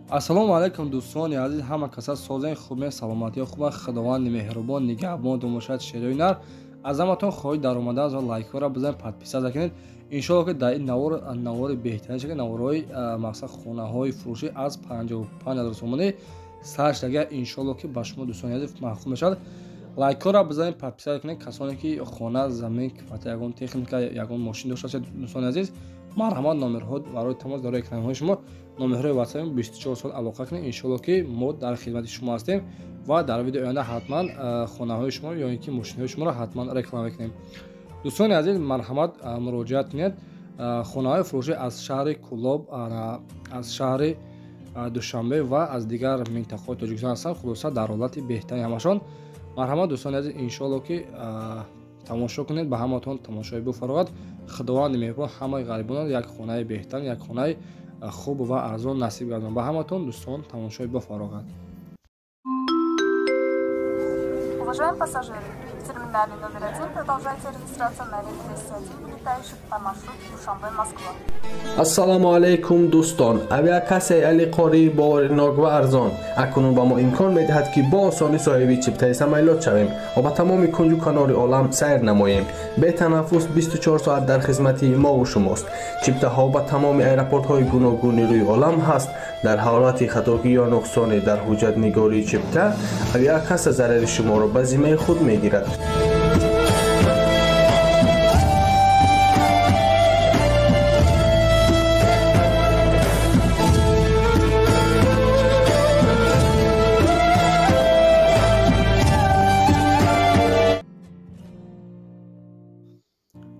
Ассалому алайкум дӯстони азиз, ҳама каса созен, хубен, саломатиё хубан, Худованди меҳрубон нигаҳбонтон бошад. Шерои нар аз ҳаматон хоҳиш даромада аз лайкҳоро бизанед, подписаться кунед. Иншоалло ки дар ин навор навори беҳтарин шакли наворҳои мақсад хонаҳои фурӯшӣ аз 55 ҳазор сомонӣ сар шудага, иншоалло ки ба шумо дӯстони азиз маъқул мешавад. Лайкҳоро бизанед, подписаться кунед. Касоне ки хона, замин, квартира, ягон техника, ягон мошин дошта бошад, дӯстони азиз, марҳамат, номерҳо барои тамос дар экранҳои шумо, номерҳои WhatsApp 24 соат алоқа кунед. Иншоалло ки мо дар хидмати шумо ҳастем ва дар видеои оянда ҳатман хонаҳои шумо ё ин ки мошинҳои шуморо ҳатман реклама мекунем. Дӯстони азиз, марҳамат, муроҷиат кунед. Хонаҳои фурӯшӣ аз шаҳри Кӯлоб, аз шаҳри Душанбе ва аз дигар минтақаҳои Тоҷикистон ҳастанд. Хулоса, дар ҳолати беҳтарин ҳамашон. Марҳамат, дӯстони азиз, иншоалло ки тамошо кунед. Ба ҳаматон тамошои буфароғат. Худованди меҳрубон ҳамаи ғарибонро як хонаи беҳтар, як хонаи хуб ва арзон насиб гардонад. Ба ҳаматон дӯстон тамошои бофароғат. Уважаемые пассажиры, в терминале номер 1 продолжается регистрация на рейс 201, вылетающий по маршруту Душанбе-Москва. Ассалому алайкум дӯстон, авиакассаи Алиқорӣ боваринок ва арзон акнун ба мо имкон медиҳад, ки бо осонӣ соҳиби чиптаи самолёт шавем ва ба тамоми кунҷу канори олам сайр намоем. Бетанаффус 24 соат дар хизмати мову шумост. Чиптаҳо ба тамоми аэропортҳои гуногуни рӯи олам ҳаст. Дар ҳолати хатогӣ ё нуқсоне дар ҳуҷҷатнигории чипта, авиакасса зарари шуморо ба зиммаи худ мегирад.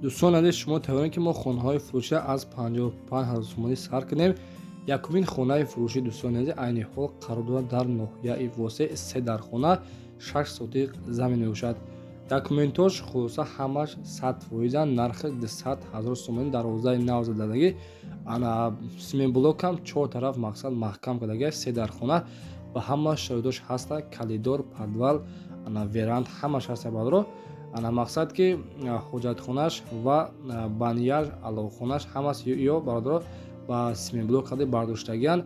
Дӯстон азиз, шумо тавонед ки мо хонаҳои фурӯшӣ аз 55 ҳазор сомонӣ сар кунем. Якумин хонаи фурӯшӣ, дӯстони азиз, айни ҳол қарор дорад дар ноҳияи Восеъ, се дархона, 6 сотиқ замин мебошад. Документош хулоса ҳамаш 100%, нархи 200 ҳазор сомонӣ, дарвозаи нав задагӣ, ана симентблокам чор тараф мақсад маҳкам кардагӣ, се дархона ба ҳама шароитош ҳаста, калидор, подвал, ана веранд ҳамаш ҳаста бадро. Ана мақсад ки ҳоҷатхонаш ва банияш, аловхонаш ҳамас ё бародаро ба симентблок карда бардоштагиан.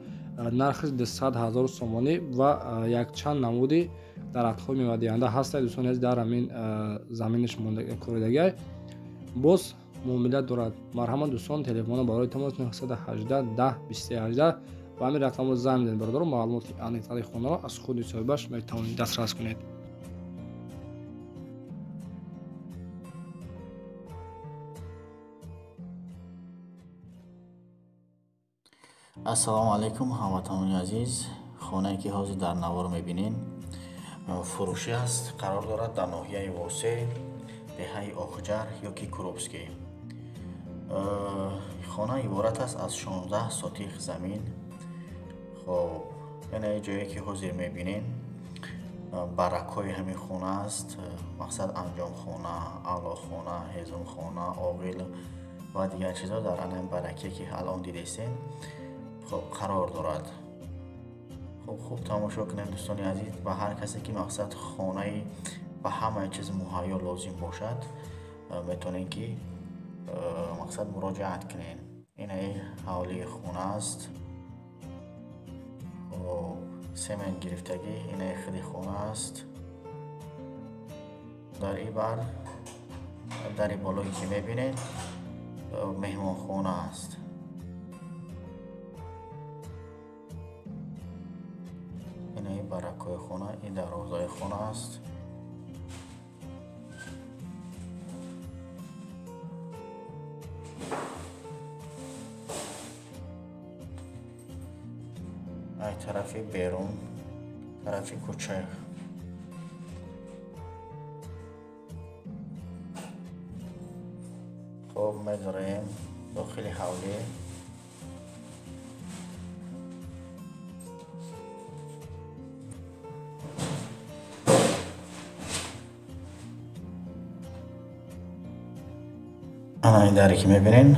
Нархиш 200 ҳазор сомонӣ ва якчанд намуди дарахтҳои мевадиҳанда ҳастанд, дӯстони азиз, дар ҳамин заминаш коридагиай боз муомила дорад. Марҳамат дӯстон, телефона барои тамос 918 10 23 18 ба ҳамин рақамро занг мезанед бародаро, маълумоти аниқтари хонаро аз худи соҳибаш метавонед дастрас кунед. Ассалому алайкум ҳамватанони азиз, хонае ки ҳозир дар навор мебинед фурӯшӣ аст, қарор дорад дар ноҳияи Восеъ, деҳаи Охҷар ё ки Куробский. Хона иборат аст аз 16 сотиқ замин. Хоб, яъне ҷое ки ҳозир мебинед баракҳои ҳамин хона аст, мақсад анҷомхона, аълохона, ҳезумхона, оғил ва дигар чизҳо дар ҳамин бараке ки алон дидестед хоб қарор дорад. Хуб тамошо кунед дӯстони азиз, ба ҳар касе ки мақсад хонаи ба ҳамаи чиз муҳайё лозим бошад, метавонед ки мақсад муроҷиат кунед. Инаи ҳавлии хона аст, семент гирифтагӣ, инаи худи хона аст. Дар ин бар дари болое ки мебинед меҳмонхона аст. Инаи баракҳои хона, ин дарвозаи хона аст. Ай тарафи берун, тарафи кӯча. Хоб, медорем дохили ҳавлӣ. Ана ин даре ки мебинед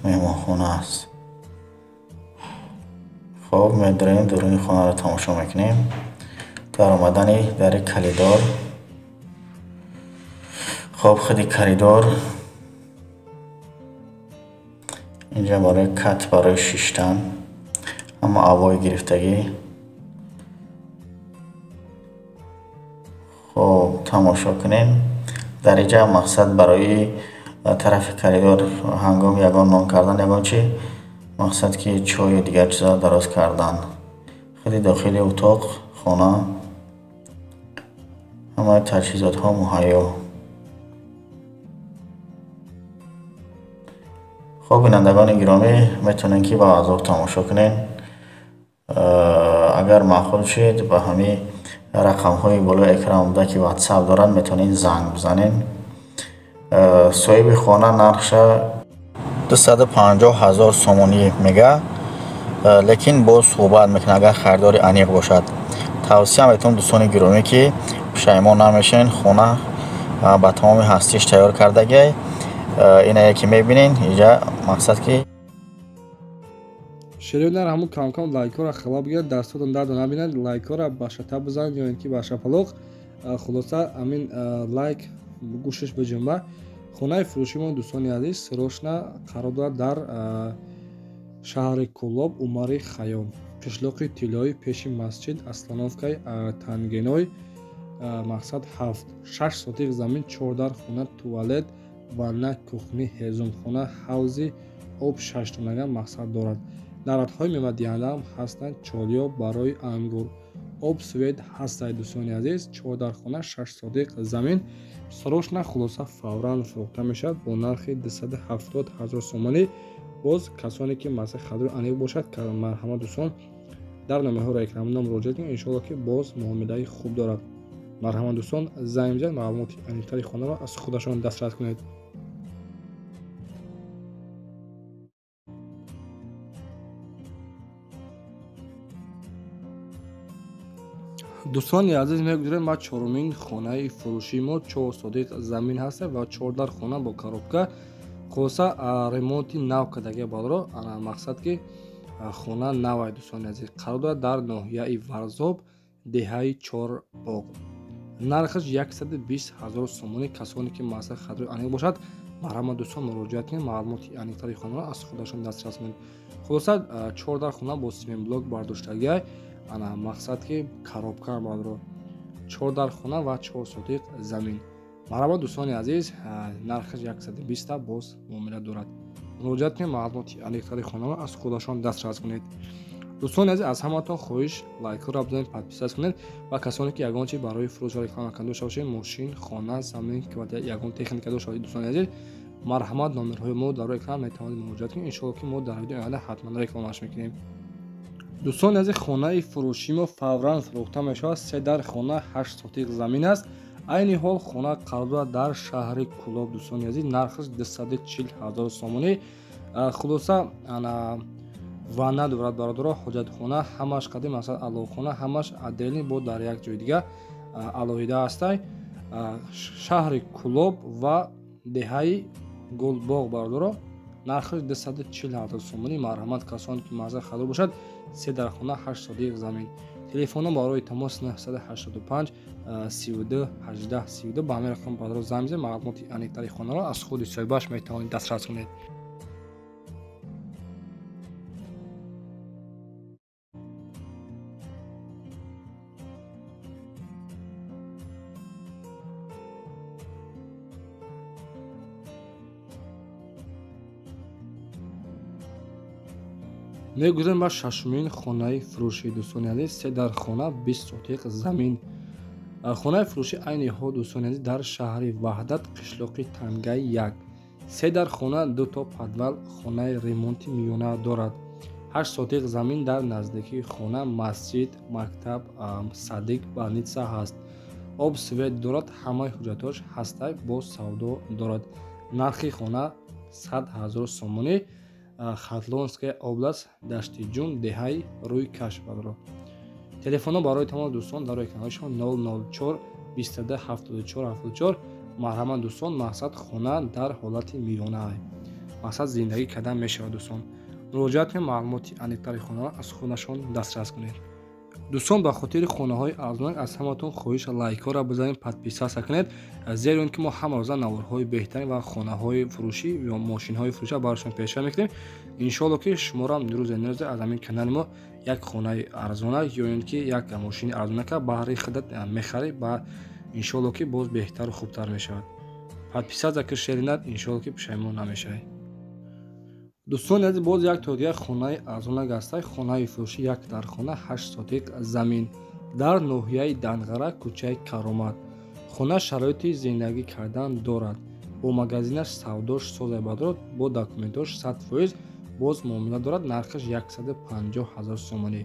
меҳмонхона аст. Хоб, медорем дуруни хонаро тамошо мекунем. Дар омадани дари калидор. Хоб, худи коридор инҷа барои кат, барои шиштан Ҳама авои гирифтагӣ. Хоб, тамошо кунем. Дар инҷа мақсад барои тарафи коридор ҳангоми ягон нон кардан, ягон чи мақсад ки чою дигар чизҳо дароз кардан. Худи дохили утоқ, хона ҳамаи таҷҳизотҳо муҳайё. Хоб, бинандагони гиромӣ, метавонед ки ба азоб тамошо кунед. Агар маъқул шуд, ба ҳамин рақамҳои болои экран буда ки WhatsApp доранд, метавонед занг бизанед. Соҳиби хона нархша 250 000 сомонӣ мега, лекин боз суҳбат мекунад агар харидори аниқ бошад. Тавсия метавонам дӯстони гиромӣ ки пушаймон намешавед. Хона ба тамоми ҳастиш тайёр кардагиай. Инае ки мебинед инҷа мақсад ки шерёнар ҳамун камкам лайкҳоро хала бигирад, дастотон дарду набинад, лайкҳоро ба шата бизанед ё ин ки ба шапалоқ. Хулоса ҳамин лайк гӯшаш биҷунба. Хонаи фурӯшимон дӯстони азиз срочно қарор дорад дар шаҳри Кӯлоб, Умари Хайём, қишлоқи Тиллоӣ, пеши масҷид, остановкаи Тангеной, мақсад 7, 6 сотиқ замин, 4 дар хона, туалет, ванна, кухни, ҳезумхона, ҳавзи об 6 тонага мақсад дорад. Дарахтҳои мевадиҳандаам ҳастанд, чолиё барои ангур, об свет ҳастад дӯстони азиз. 4 дар хона, 6 сотиқ замин, срочно хулоса фавран фурӯхта мешавад бо нархи 270 000 сомонӣ. Боз касоне ки масъалаи харидори аниқ бошад, марҳамат дӯстон дар номерҳои рекламна муроҷиат кунед, иншоалло ки боз муомилаи хуб дорад. Марҳамат дӯстон, занг бизанед, маълумоти аниқтари хонаро аз худашон дастрас кунед. Дӯстони азиз, мегузарем ба чорумин хонаи фурӯшии мо. 4 сотиқ замин ҳаст ва 4 дар хона бо коробка. Хулоса ремонти нав кардагия балро, мақсад ки хона навай дӯстони азиз. Қарор дорад дар ноҳияи Варзоб, деҳаи Чорбоғ. Нархаш 120 000 сомонӣ. Касоне ки масъалаи харидори аниқ бошад, марҳамат дӯстон муроҷиат кунед, маълумоти аниқтари хонаро аз худашон дастрас кунед. Хулоса 4 дар хона бо симентблок бардоштагиай, мақсад ки коробка балро, 4 дар хона ва 4 сотиқ замин. Марҳамат дӯстони азиз, нархаш 120 боз муомила дорад. Муроҷиат кунед, маълумоти аниқтари хонаро аз худашон дастрас кунед. Дӯстони азиз, аз ҳаматон хоҳиш лайкҳоро бизанед, подписат кунед ва касоне ки ягон чи барои фурӯш ва реклама кардан дошта бошед, мошин, хона, замин, ягон техника дошта бошед дӯстони азиз, марҳамат номерҳои мо дар рӯи экран метавонед муроҷиат кунед. Иншоалло ки мо дар видеои оянда ҳатман рекламаш мекунем. Дӯстони азиз, хонаи фурӯшии мо фавран фурӯхта мешавад. 3 дар хона, 8 сотиқ замин аст. Айни ҳол хона қарор дорад дар шаҳри Кӯлоб дӯстони азиз. Нархаш 240 000 сомонӣ. Хулоса ванна дорад бародаро, ҳоҷатхона ҳамаш қадим, масалан алоқхона ҳамаш отдельный, бо дар як ҷои дига алоҳида ҳастай. Шаҳри Кӯлоб ва деҳаи Гулбоғ бародаро, нархаш 240 000 сомонӣ. Марҳамат касоне ки мазза харидор бошад, 3 дар хона, 8 сотиқ замин. Телефонҳо барои тамос 985 32 18 32. Ба ҳамин рақам бародаро занг бизанед, маълумоти аниқтари хонаро аз худи соҳибаш метавонед дастрас кунед. Мегузарем ба шашумин хонаи фурӯшӣ дӯстони азиз. 3 дар хона, 20 сотиқ замин. Хонаи фурӯшӣ айни ҳол дӯстони азиз дар шаҳри Ваҳдат, қишлоқи Тангаи 1. 3 дар хона, 2 то подвал, хонаи ремонти миёна дорад. 8 сотиқ замин, дар наздикии хона масҷид, мактаб, садик, больница ҳаст. Об свет дорад, ҳамаи ҳуҷҷатҳояш ҳастай, боз савдо дорад. Нархи хона 100 000 сомонӣ. Хатлонская область, Даштиҷун, деҳаи Рӯйкаш бародаро. Телефонҳо барои тамоми дӯстон дар рӯи экранҳои шумо 004 22 74 74. Марҳамат дӯстон, мақсад хона дар ҳолати миёна, мақсад зиндагӣ кардан мешавад дӯстон. Муроҷиат кунед, маълумоти аниқтари хонаро аз худашон дастрас кунед. Дӯстон, ба хотири хонаҳои арзонак аз ҳаматон хоҳиш лайкҳоро бизанед, подписаться кунед, зеро ин ки мо ҳамарӯза наворҳои беҳтарин ва хонаҳои фурӯшӣ ё мошинҳои фурӯшӣ барояшон пешкаш мекунем. Иншоалло ки шуморо рӯзе нерӯзе аз ҳамин канали мо як хонаи арзонак ё ин ки як мошини арзонака баҳри худат мехарӣ ва иншоалло ки боз беҳтару хубтар мешавад. Подписаться ки шеринат, иншоалло ки пушаймон намешавӣ. Дӯстони азиз, боз як то дигар хонаи арзонак ҳастай. Хонаи фурӯшӣ як дар хона, 8 сотиқ замин дар ноҳияи Данғара, кӯчаи Каромат. Хона шароити зиндагӣ кардан дорад, бо магазинаш савдош созай бадорад, бо документош 100% боз муомила дорад. Нархаш 150 000 сомонӣ.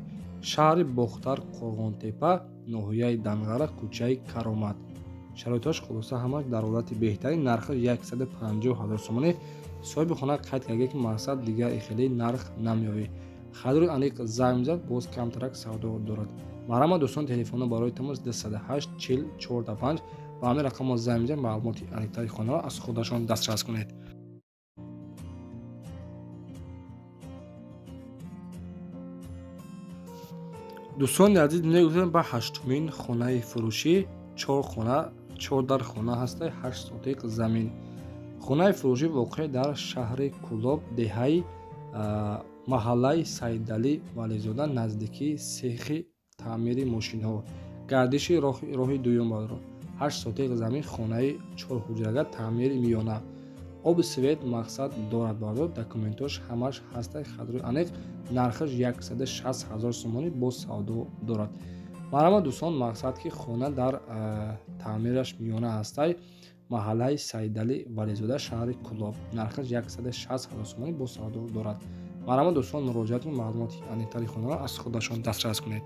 Шаҳри Бохтар, Қорғонтепа, ноҳияи Данғара, кӯчаи Каромат. Шароитҳош хулоса ҳамаш дар ҳолати беҳтарин. Нархаш 150 000 сомонӣ. Соҳиби хона қайд карда ки мақсад дигар хеле нарх намеёбӣ. Хадруи аниқ занг мезад, боз камтарак савдо дорад. Марҳамат дӯстон, телефонҳо барои тамос 208 40 45 ба ҳамин рақамҳо занг мезанед, маълумоти аниқтари хонаро аз худашон дастрас кунед. Дӯстони азиз, мегузарем ба ҳаштумин хонаи фурӯшӣ. 4 хона, 4 дар хона ҳастай, 8 сотиқ замин. Хонаи фурӯшӣ воқеъ дар шаҳри Кӯлоб, деҳаи маҳаллаи Саидалӣ Вализода, наздикии сехи таъмири мошинҳо, гардиши роҳи дуюм бадро. 8 сотиқ замин, хонаи 4 ҳуҷрага, таъмири миёна, оби свет мақсад дорад бардор, документош ҳамаш ҳастай, хадруи аниқ. Нархаш 160 000 сомонӣ, боз савдо дорад. Марҳамат дӯстон, мақсад ки хона дар таъмираш миёна ҳастай, маҳаллаи Саидалӣ Вализода, шаҳри Кӯлоб. Нархаш 160 000 сомонӣ, боз савдо дорад. Марҳамат дӯстон, муроҷиат кунед, маълумоти аниқтари хонаро аз худашон дастрас кунед.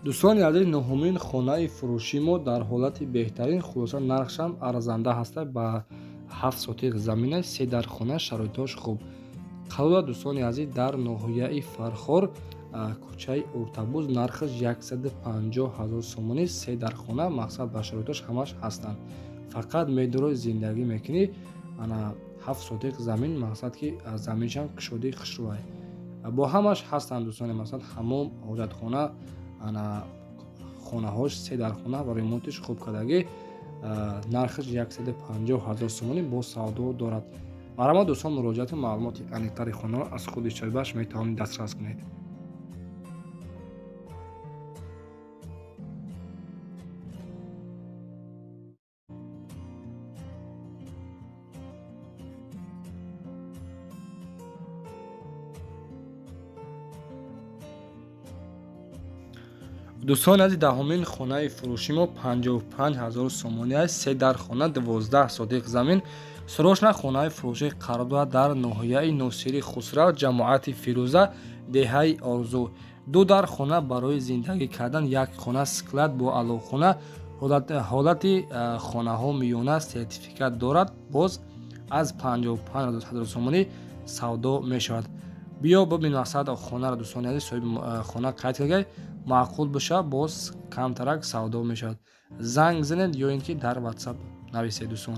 Дӯстони азиз, нуҳумин хонаи фурӯши мо дар ҳолати беҳтарин, хулоса нархшам арзанда ҳаста, ба 7 сотиқ замина, 3 дар хона, шароитҳош хуб. Қарор дӯстони азиз дар ноҳияи Фархор, кӯчаи Уртабуз, нархаш 150 000 сомонӣ, 3 дар хона, мақсад ба шароитҳош ҳамаш ҳастанд. Фақат медурои зиндагӣ мекунӣ, ана 7 сотиқ замин, мақсад ки заминшам кушодии хушрӯай. Бо ҳамаш ҳастанд дӯстони, мақсад ҳамом, ҳоҷатхона, ана хонаҳош 3 дар хона ва ремонтиш хуб кардагӣ. Нархаш 150 000 сомонӣ, боз савдо дорад. Марҳамат дӯстон, муроҷиат кунед, маълумоти аниқтари хонаро аз худи соҳибаш метавонед дастрас кунед. Дӯстони азиз, даҳумин хонаи фурӯши мо 55 000 сомонӣ аст, 3 дар хона, 12 сотиқ замин. Срочно хонаи фурӯшӣ қарор дорад дар ноҳияи Носири Хусрав, ҷамоати Фирӯза, деҳаи Орзу. 2 дар хона барои зиндагӣ кардан, 1 хона склад бо алоқхона, ҳолати хонаҳо миёна, сертификат дорад, боз аз 55 000 сомонӣ савдо мешавад. Биё бибин мақсад хонаро дӯстони азиз, соҳиби хона қайд карда, маъқул бошад, боз камтарак савдо мешавад. Занг занед ё ин ки дар WhatsApp нависед дӯстон.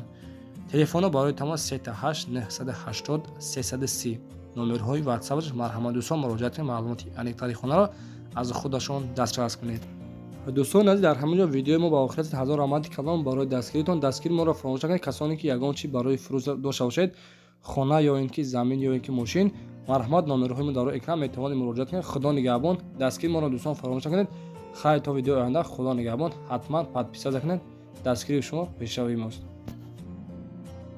Телефонҳо барои тамос 38 980 330 номерҳои WhatsApp-аш. Марҳамат дӯстон, муроҷиат кунед, маълумоти аниқтари хонаро аз худашон дастрас кунед. Дӯстони азиз, дар ҳамин ҷо видеои мо ба охир расид. Ҳазор раҳмати калом барои дастгиритон. Дастгири моро фаромӯш накунед. Касоне ки ягон чи барои фурӯш дошта бошед, хона ё ин ки замин ё ин ки мошин, марҳамат, номерҳои мо дар рӯи экран, метавонед муроҷиат кунед. Худо нигаҳбон. Дастгири моро дӯстон фаромӯш накунед. Хайр, то видеои оянда, худо нигаҳбон. Ҳатман подписаться кунед. Дастгирии шумо пешравии мост.